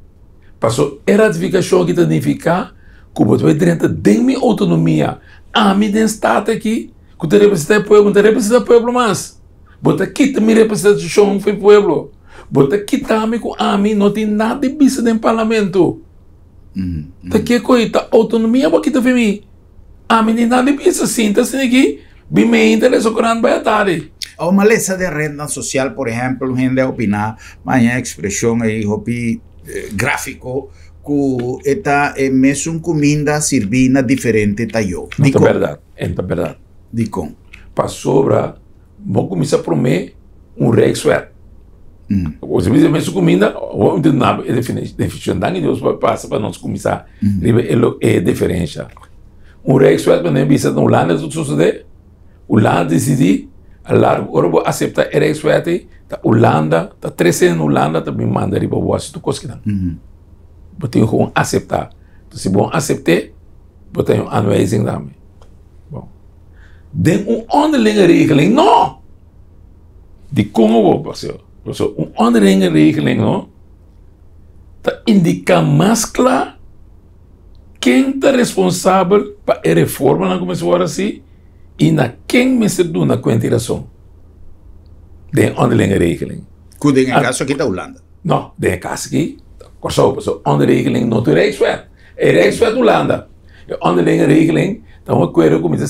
Paso e ratifikashon aki ta nifiká ku bo ta bai drenta den mi outonomia. Ami den stat aki. Ku ta representá e pueblo, no ta representá e pueblo mas. Bo ta kita mi representashon for e pueblo. Bo ta kita mi ku ami no tin nada di bisa den parlamento. Ta ke koe ta outonomia bo a kita for mi. Ami no tin nada di bisa, sinta asina aki, bin meinta lesa korant bai atardi. Awor malesa den retnan sosial, por ehèmpel, un hende a opiná maña ekspreshon ei hopi gráfiko ku e ta e mesun kuminda sirbí na diferente tayó. No ta bèrdat. En ta berdad. Dikon? Pasobra bo kuminsá promé un rijkswet. Bo si bisa mesun kuminda, bo a duna e definishon. Danki Dios pa pasa pa nos kuminsá riba e lo e diferensha. Un rijkswet manera bisa na Hulanda ta sosodé, Hulanda disidí a largo ora bo aseptá e rijkswet ei ta Hulanda ta trese na Hulanda ta bin manda riba bo hasi tur kos kinan. Bo tin ku aseptá. Si bo asept'é. Bo ta un aanwijzing daarmee. Bon. Den un onderlinge regeling, no! Di kon awor, pastor? Pasobra un onderlinge regeling, no, ta indiká mas kla ken ta responsabel pa e reformanan ku mester wòrdu hasi i na ken mester duna kuenta i rason den onderlinge regeling. Ku den e kaso aki ta Hulanda? No, den e kaso aki ta Kòrsou, pasobra onderregeling no ta Rijkswet. E Rijkswet Hulanda, e onderlinge regeling ta un akuerdo ku mi ta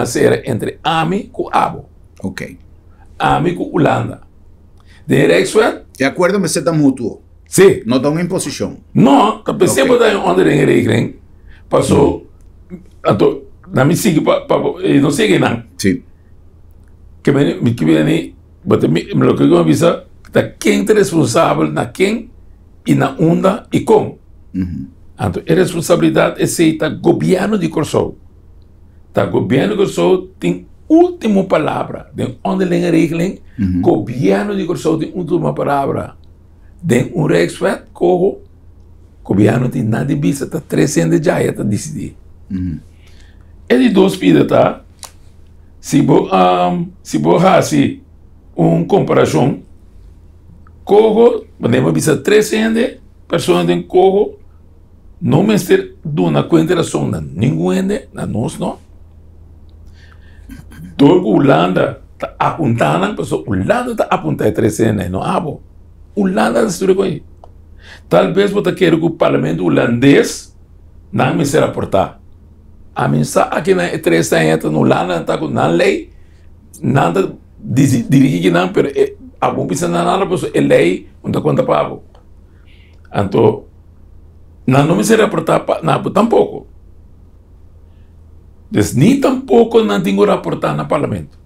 sera entre ami ku abo. Ok. Ami ku Hulanda. Den e Rijkswet. E akuerdo mester ta mutuo. Si. No ta un imposishon. No, ta p'esei bo ta e onderlinge regeling. Paso, anto, na mi sigui pa, pa bo, e no sigui nan. Si. Ke meni, mi ke meni, bo ta mi, loke ku mi a bisa, ta ken ta responsabel na ken. i na unda i kon. Anto e responsabilidat esei ta gobièrnu di Kòrsou. Ta gobièrnu di Kòrsou tin último palabra den onderlinge regeling. Gobièrnu di Kòrsou tin último palabra den un rijkswet koho. Gobièrnu tin nada di bisa, ta tres hende djaya ta disidí. E di dos pida ta si bo si bo hasi un komparashon. Koho, manera mi a bisa tres hende, persona den koho no mester duna kuenta i rason na ningun hende, na nos no. Dor ku Hulanda ta apuntá nan, pasobra Hulanda ta apuntá e tres hende, no abo. Hulanda ta studia ku ei. Tal bes bo ta kere ku parlamento hulandes nan mester aportá. Ami sa aki nan e tres aña ta na Hulanda nan ta ku nan lei. Nan ta dirigi ki nan, pero e abo bisa nan nada pasobra e lei no ta konta pa abo. Anto nan no mester raportá pa na abo tampoko. Des ni tampoko nan tin ku raportá na parlamento.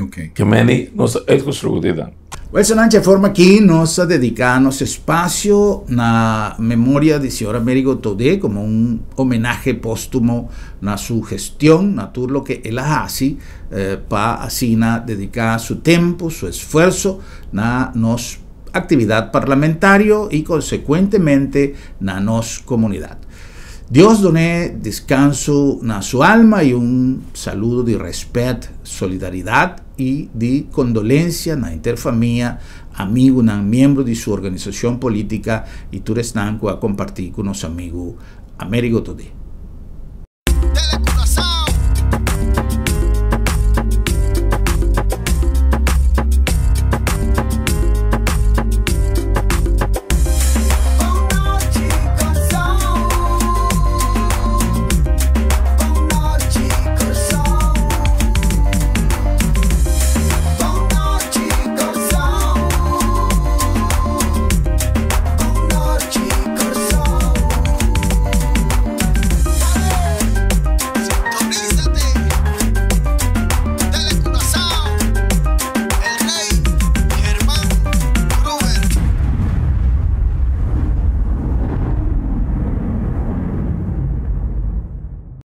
Okay. Ke meni nos a uitgesloten dan. Wel, Sananche, forma aki nos a dediká nos espasio na memoria di señor Amerigo Thodé komo un homenahe póstumo na su gestion, na tur loke el a hasi pa asina dediká su tempu, su esfuerso na nos aktividat parlamentario i konsekuentemente na nos komunidat. Dios dun'é deskanso na su alma i un saludo di rèspèt, solidaridat i di kondolensia na henter famia, amigunan, miembro di su organisashon polítika i tur esnan ku a kompartí ku nos amigu Amerigo Thodé.